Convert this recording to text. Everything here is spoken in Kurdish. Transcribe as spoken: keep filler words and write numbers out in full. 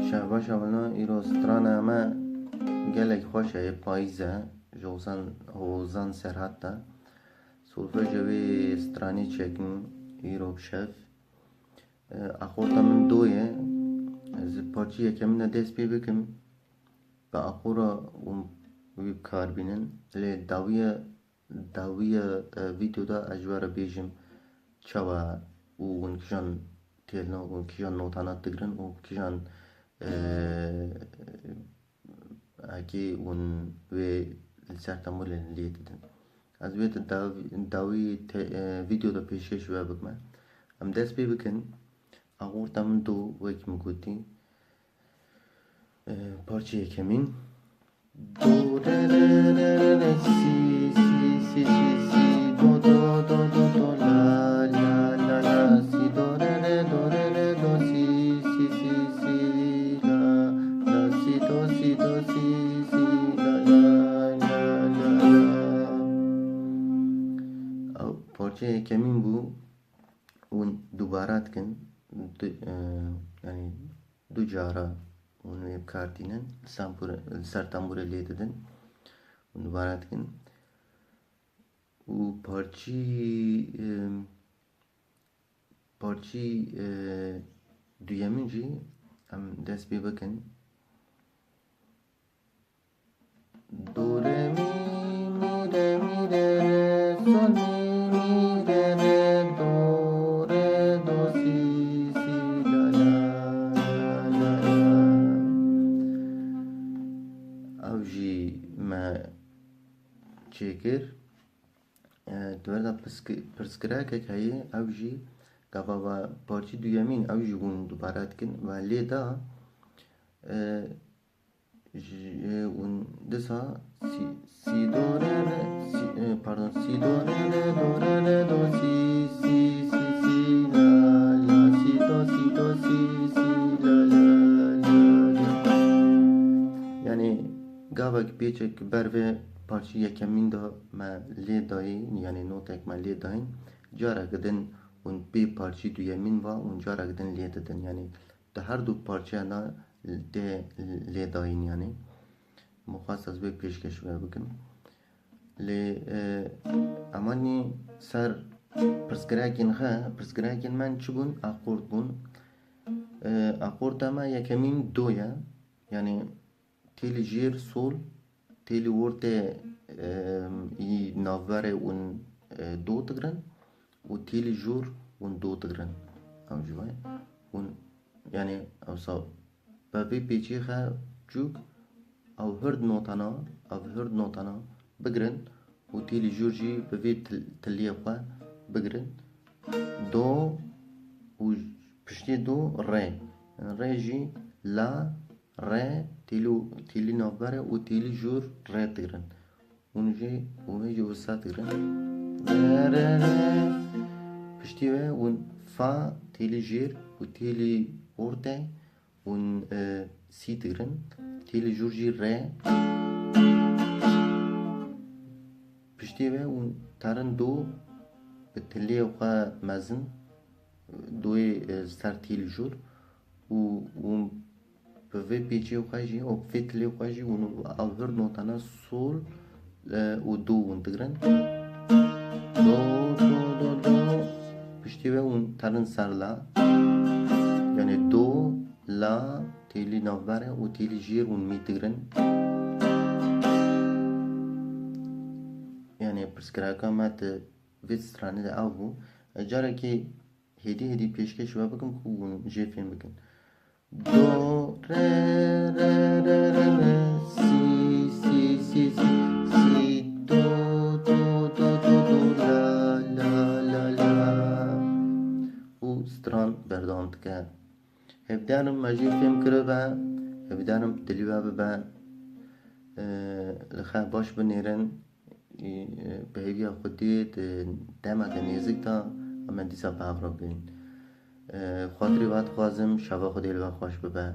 Şehbaş abone, îro strana me gelek xweş e, payîz e, ji Hozan, Hozan Serhat de. Solfeja wê stranê çekin, îro bi şev. E, akorda min do ye. Ez parçeyê yekemîn de dest pê bikim. Bi akora û wî bi kar bînin. Lê dawiya, dawiya, e, vîdeo de ez ji we re bêjim çawa û hûn kijan têlna û kijan notana digrin û kijan, e, Eke hûn wê li ser tembûrê lê didin. Ez wê di dav-, dawî te-, e, vîdeo de pêşkêş we bikime. Em dest pê bikin. Akorda min do, wekî min gotî. E, parçeyê yekemîn. Do, re, re, re, re, re, si, si, si, si, si, do, do, do, do, do, la, la, la, la, si, do, re, re, do, re, re, do, si, si, si, si, la, la, si, do, si, do, si, si, la, la, la, la, la. Ew parçeyê yekemîn bû, hûn dubara dikin, du, e, yanî du cara hûn wê bi kar tînin, li sempûre-, li ser tembûrê lê didin, hûn dubara dikin. Û parçî, e, parçî, e, duyemîn jî em dest pê bikin. Do, re, mi, mi, re, mi, re, re, sol, mi, mi, re, re, do, re, do, si, si, la, la, la, la, la. Ew jî me çêkir. E, di ber de piski-, pirsgirêkek heye, ew jî gava ve parçî duyemîn, ew jî hûn dubare dikin ve lê da, e, ji, e, hûn disa si, si do re re, si, e, pardon, si do re re, do re re, do si, si, si, si, la, la, si do, si do, si, si, la, la, la, la. Yanî gavek pêçek ber vê parçî yekemîn de me lê dayîn, yanî notek me lê dayîn, carek din hûn pê parçî duyemîn va hûn carek din lê didin. Yanî di her du parçeyan de tê lê dayîn yanî. Min xwest ez vê pêşkêş we bikim. Lê, e, emanî ser pirsgirêkên xe, pirsgirêkên me çi bûn? Akord bûn. E, akorda me yekemîn do ye. Yanî têlî jêr sol, têlî ortê, e, î navberê hûn, e, do digirin û têlî jor hûn do digirin. Ew jî vay. Hûn, yanî, ewsa bi vê pêçî xe çûk, ew hird notana, ev hird notana bigirin û têlî jor jî bi vê til-, tiliyê xwe bigirin. Do û piştî do re. Re jî la, re, têlî, têlî navberê û têlî jor re digirin. Hûn jî, hûn jî wisa digirin. Re, re, re. Piştî wê hûn F Fa têlî jêr û têlî orte hûn, e, sî digirin. Têlî jûr jî re. Piştî ve hûn terin do bi tiliyê xwe mezin, doyê, e, ser têlî jûr û hûn bi vê pêçê xwe jî û vê tilê xwe jî hûn ev vir notana sol, e, û do hûn digirin. Do, do, do, do. Piştî ve hûn terin ser la. Yani do, la, têlî navber e û têlî jêr hûn mî digirin. Yani pirsgirêka me di vê stranê de ew bû. E, carekê hêdî hêdî pêşkêş we bikim ku hûn jê fêm bikin. Do, re, re, re, re, re, si, si, si, si, si, do, do, do, do, do, la, la, la, la. Û stran berdewam dike. Hêvîdarim me jê fêm kiribe, hêvîdarim dilî we bibe. E, li xwe baş binêrin. Ê, bi hêviya Xwedê di demeke nêzik de em ê dîsa bi hev re bibînin. E, xatirê we dixwazim, şeva Xwedê li we xweş bibe.